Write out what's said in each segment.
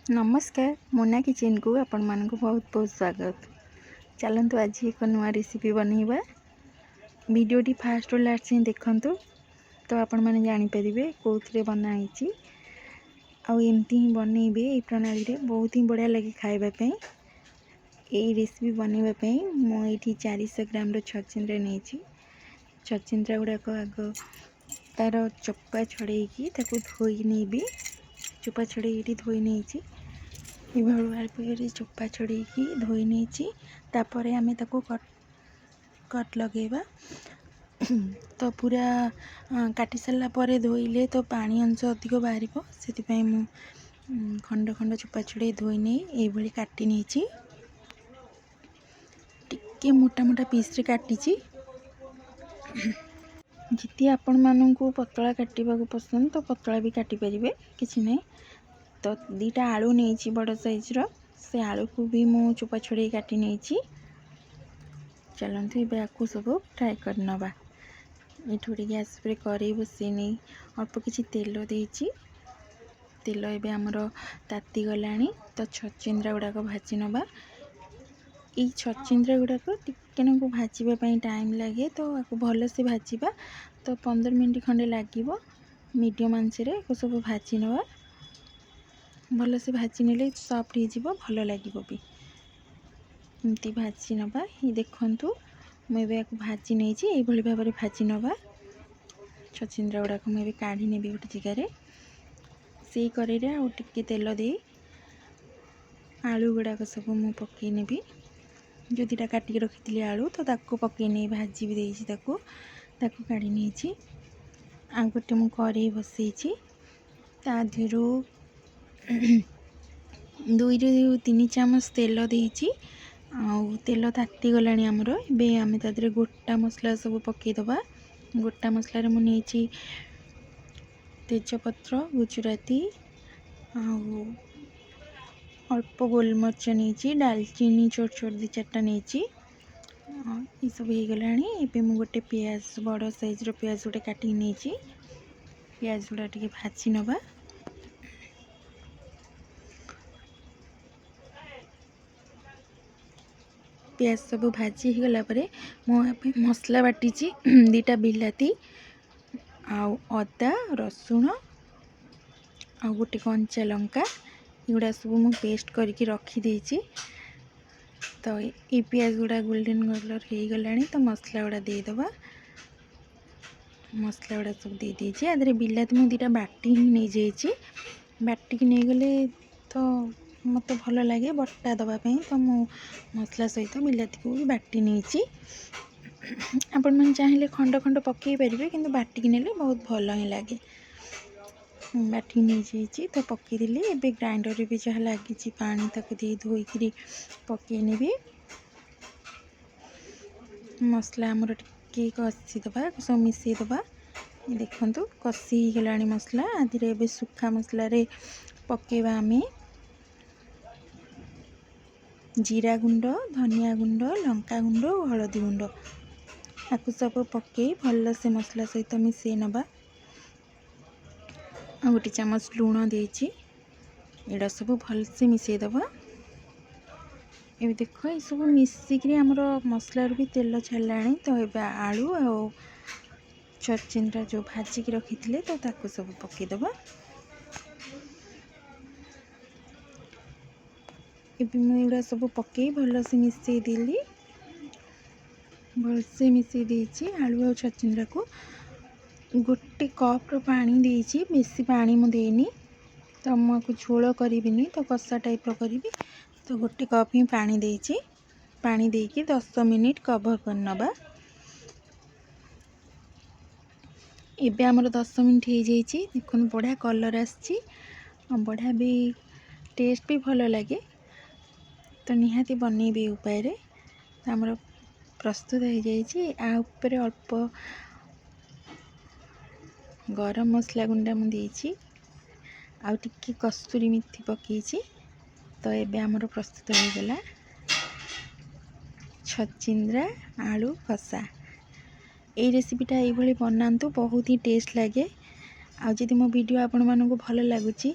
ନମସ୍କାର, ମୋନା କିଚେନ୍କୁ ଆପଣମାନଙ୍କୁ ବହୁତ ବହୁତ ସ୍ୱାଗତ। ଚାଲନ୍ତୁ, ଆଜି ଏକ ନୂଆ ରେସିପି ବନେଇବା। ଭିଡ଼ିଓଟି ଫାଷ୍ଟରୁ ଲାଷ୍ଟ ଯାଏଁ ଦେଖନ୍ତୁ ତ ଆପଣମାନେ ଜାଣିପାରିବେ କେଉଁଥିରେ ବନା ହେଇଛି ଆଉ ଏମିତି ହିଁ ବନେଇବେ। ଏଇ ପ୍ରଣାଳୀରେ ବହୁତ ହିଁ ବଢ଼ିଆ ଲାଗେ ଖାଇବା ପାଇଁ। ଏଇ ରେସିପି ବନେଇବା ପାଇଁ ମୁଁ ଏଇଠି 400 ଗ୍ରାମର ଛଚିନ୍ଦ୍ରା ନେଇଛି। ଛଚିନ୍ଦ୍ରା ଗୁଡ଼ାକ ଆଗ ତା'ର ଚୋପା ଛଡ଼େଇକି ତାକୁ ଧୋଇ ନେବି। ଚୋପା ଛଡ଼େଇକି ଏଇଠି ଧୋଇ ନେଇଛି। ଏଇଭଳି ଭାବରେ ଚୋପା ଛଡ଼େଇକି ଧୋଇ ନେଇଛି। ତାପରେ ଆମେ ତାକୁ କଟ୍ ଲଗେଇବା। ତ ପୁରା କାଟି ସାରିଲା ପରେ ଧୋଇଲେ ତ ପାଣି ଅଂଶ ଅଧିକ ବାହାରିବ, ସେଥିପାଇଁ ମୁଁ ଖଣ୍ଡ ଖଣ୍ଡ ଚୋପା ଛଡ଼େଇ ଧୋଇ ନେଇ ଏଇଭଳି କାଟି ନେଇଛି। ଟିକେ ମୋଟା ମୋଟା ପିସ୍ରେ କାଟିଛି। ଯଦି ଆପଣମାନଙ୍କୁ ପତଳା କାଟିବାକୁ ପସନ୍ଦ ତ ପତଳା ବି କାଟିପାରିବେ, କିଛି ନାହିଁ। ତ 2ଟା ଆଳୁ ନେଇଛି ବଡ଼ ସାଇଜ୍ର, ସେ ଆଳୁକୁ ବି ମୁଁ ଚୋପା ଛଡ଼େଇ କାଟି ନେଇଛି। ଚାଲନ୍ତୁ, ଏବେ ଆକୁ ସବୁ ଫ୍ରାଏ କରିନେବା। ଏଇଠି ଗୋଟେ ଗ୍ୟାସ୍ ଉପରେ କରେଇ ବସେଇ ନେଇ ଅଳ୍ପ କିଛି ତେଲ ଦେଇଛି। ତେଲ ଏବେ ଆମର ତାତି ଗଲାଣି, ତ ଛଚିନ୍ଦ୍ରା ଗୁଡ଼ାକ ଭାଜି ନେବା। ଏଇ ଛଚିନ୍ଦ୍ରା ଗୁଡ଼ାକ ଟିକେ ନାକୁ ଭାଜିବା ପାଇଁ ଟାଇମ୍ ଲାଗେ, ତ ଆକୁ ଭଲସେ ଭାଜିବା ତ 15 ମିନିଟ୍ ଖଣ୍ଡେ ଲାଗିବ। ମିଡ଼ିୟମ୍ ଆଞ୍ଚରେ ଆକୁ ସବୁ ଭାଜି ନେବା। ଭଲସେ ଭାଜି ନେଲେ ସଫ୍ଟ ହେଇଯିବ, ଭଲ ଲାଗିବ ବି। ଏମିତି ଭାଜି ନେବା। ଦେଖନ୍ତୁ, ମୁଁ ଏବେ ୟାକୁ ଭାଜି ନେଇଛି। ଏଇଭଳି ଭାବରେ ଭାଜି ନେବା। ଛଚିନ୍ଦ୍ରା ଗୁଡ଼ାକ ମୁଁ ଏବେ କାଢ଼ି ନେବି ଗୋଟେ ଜାଗାରେ। ସେଇ କରେଇରେ ଆଉ ଟିକେ ତେଲ ଦେଇ ଆଳୁ ଗୁଡ଼ାକ ସବୁ ମୁଁ ପକାଇ ନେବି। ଯେଉଁ 2ଟା କାଟିକି ରଖିଥିଲି ଆଳୁ, ତ ତାକୁ ପକାଇ ନେଇ ଭାଜି ବି ଦେଇଛି, ତାକୁ କାଢ଼ି ନେଇଛି। ଆଉ ଗୋଟେ ମୁଁ କରେଇ ବସେଇଛି, ତା ଦେହରୁ 2ରୁ 3 ଚାମଚ ତେଲ ଦେଇଛି। ଆଉ ତେଲ ତାତିଗଲାଣି ଆମର। ଏବେ ଆମେ ତା ଦେହରେ ଗୋଟା ମସଲା ସବୁ ପକାଇଦେବା। ଗୋଟା ମସଲାରେ ମୁଁ ନେଇଛି ତେଜପତ୍ର, ଗୁଜୁରାତି ଆଉ ଅଳ୍ପ ଗୋଲମରିଚ ନେଇଛି, ଡାଲଚିନି ଛୋଟ ଛୋଟ 2 4ଟା ନେଇଛି। ଏସବୁ ହେଇଗଲାଣି। ଏବେ ମୁଁ ଗୋଟେ ପିଆଜ, ବଡ଼ ସାଇଜ୍ର ପିଆଜ ଗୋଟେ କାଟିକି ନେଇଛି। ପିଆଜ ଗୁଡ଼ା ଟିକେ ଭାଜି ନେବା। ପିଆଜ ସବୁ ଭାଜି ହେଇଗଲା ପରେ ମୁଁ ଏବେ ମସଲା ବାଟିଛି। 2ଟା ବିଲାତି ଆଉ ଅଦା, ରସୁଣ ଆଉ ଗୋଟେ କଞ୍ଚା ଲଙ୍କା, ଏଗୁଡ଼ା ସବୁ ମୁଁ ପେଷ୍ଟ କରିକି ରଖିଦେଇଛି। ତ ଏଇ ପିଆଜ ଗୁଡ଼ା ଗୋଲ୍ଡେନ୍ କଲର୍ ହେଇଗଲାଣି, ତ ମସଲା ଗୁଡ଼ା ଦେଇଦେବା। ମସଲା ଗୁଡ଼ା ସବୁ ଦେଇଦେଇଛି। ଆ ଦେହରେ ବିଲାତି ମୁଁ 2ଟା ବାଟି ହିଁ ନେଇଯାଇଛି। ବାଟିକି ନେଇଗଲେ ତ ମୋତେ ଭଲ ଲାଗେ ବଟା ଦେବା ପାଇଁ, ତ ମୁଁ ମସଲା ସହିତ ବିଲାତିକୁ ବି ବାଟି ନେଇଛି। ଆପଣମାନେ ଚାହିଁଲେ ଖଣ୍ଡ ଖଣ୍ଡ ପକାଇ ପାରିବେ, କିନ୍ତୁ ବାଟିକି ନେଲେ ବହୁତ ଭଲ ହିଁ ଲାଗେ। ବାଟିକି ନେଇଯାଇଛି ତ ପକାଇଦେଲି। ଏବେ ଗ୍ରାଇଣ୍ଡରରେ ବି ଯାହା ଲାଗିଛି ପାଣି, ତାକୁ ଦେଇ ଧୋଇକିରି ପକାଇ ନେବି। ମସଲା ଆମର ଟିକେ କଷିଦେବା, ସବୁ ମିଶାଇଦେବା। ଦେଖନ୍ତୁ, କଷି ହେଇଗଲାଣି ମସଲା। ଆଧିରେ ଏବେ ଶୁଖା ମସଲାରେ ପକାଇବା ଆମେ ଜିରା ଗୁଣ୍ଡ, ଧନିଆ ଗୁଣ୍ଡ, ଲଙ୍କା ଗୁଣ୍ଡ ଓ ହଳଦୀ ଗୁଣ୍ଡ। ଆକୁ ସବୁ ପକାଇ ଭଲସେ ମସଲା ସହିତ ମିଶାଇ ନେବା। ଆଉ ଗୋଟେ ଚାମଚ ଲୁଣ ଦେଇଛି। ଏଇଟା ସବୁ ଭଲସେ ମିଶାଇଦେବା। ଏବେ ଦେଖ, ଏସବୁ ମିଶିକିରି ଆମର ମସଲାରୁ ବି ତେଲ ଛାଡ଼ିଲାଣି। ତ ଏବେ ଆଳୁ ଆଉ ଛଚିନ୍ଦ୍ରା ଯେଉଁ ଭାଜିକି ରଖିଥିଲେ, ତ ତାକୁ ସବୁ ପକାଇଦେବା। ଏବେ ମୁଁ ଏଗୁଡ଼ା ସବୁ ପକାଇ ଭଲସେ ମିଶାଇ ଦେଲି। ଭଲସେ ମିଶାଇ ଦେଇଛି ଆଳୁ ଆଉ ଛଚିନ୍ଦ୍ରାକୁ। ଗୋଟେ କପ୍ର ପାଣି ଦେଇଛି, ବେଶୀ ପାଣି ମୁଁ ଦେଇନି। ତ ମୁଁ ଆକୁ ଝୋଳ କରିବିନି, ତ କଷା ଟାଇପ୍ର କରିବି, ତ ଗୋଟେ କପ୍ ହିଁ ପାଣି ଦେଇଛି। ପାଣି ଦେଇକି 10 ମିନିଟ୍ କଭର୍ କରିନେବା। ଏବେ ଆମର 10 ମିନିଟ୍ ହେଇଯାଇଛି। ଦେଖନ୍ତୁ, ବଢ଼ିଆ କଲର୍ ଆସିଛି ଆଉ ବଢ଼ିଆ ବି ଟେଷ୍ଟ ବି ଭଲ ଲାଗେ। ତ ନିହାତି ବନେଇବେ ଏ ଉପାୟରେ। ତ ଆମର ପ୍ରସ୍ତୁତ ହେଇଯାଇଛି। ଆ ଉପରେ ଅଳ୍ପ ଗରମ ମସଲା ଗୁଣ୍ଡ ମୁଁ ଦେଇଛି ଆଉ ଟିକେ କସ୍ତୁରୀ ମେଥି ପକାଇଛି। ତ ଏବେ ଆମର ପ୍ରସ୍ତୁତ ହେଇଗଲା ଛଚିନ୍ଦ୍ରା ଆଳୁ କଷା। ଏଇ ରେସିପିଟା ଏଇଭଳି ବନାନ୍ତୁ, ବହୁତ ହିଁ ଟେଷ୍ଟ ଲାଗେ। ଆଉ ଯଦି ମୋ ଭିଡ଼ିଓ ଆପଣମାନଙ୍କୁ ଭଲ ଲାଗୁଛି,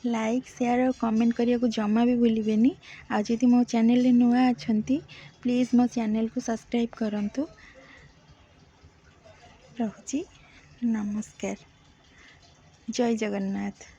ଲାଇକ୍, ସେୟାର ଆଉ କମେଣ୍ଟ କରିବାକୁ ଜମା ବି ଭୁଲିବେନି। ଆଉ ଯଦି ମୋ ଚ୍ୟାନେଲରେ ନୂଆ ଅଛନ୍ତି, ପ୍ଲିଜ୍ ମୋ ଚ୍ୟାନେଲକୁ ସବସ୍କ୍ରାଇବ୍ କରନ୍ତୁ। ରହୁଛି, ନମସ୍କାର, ଜୟ ଜଗନ୍ନାଥ।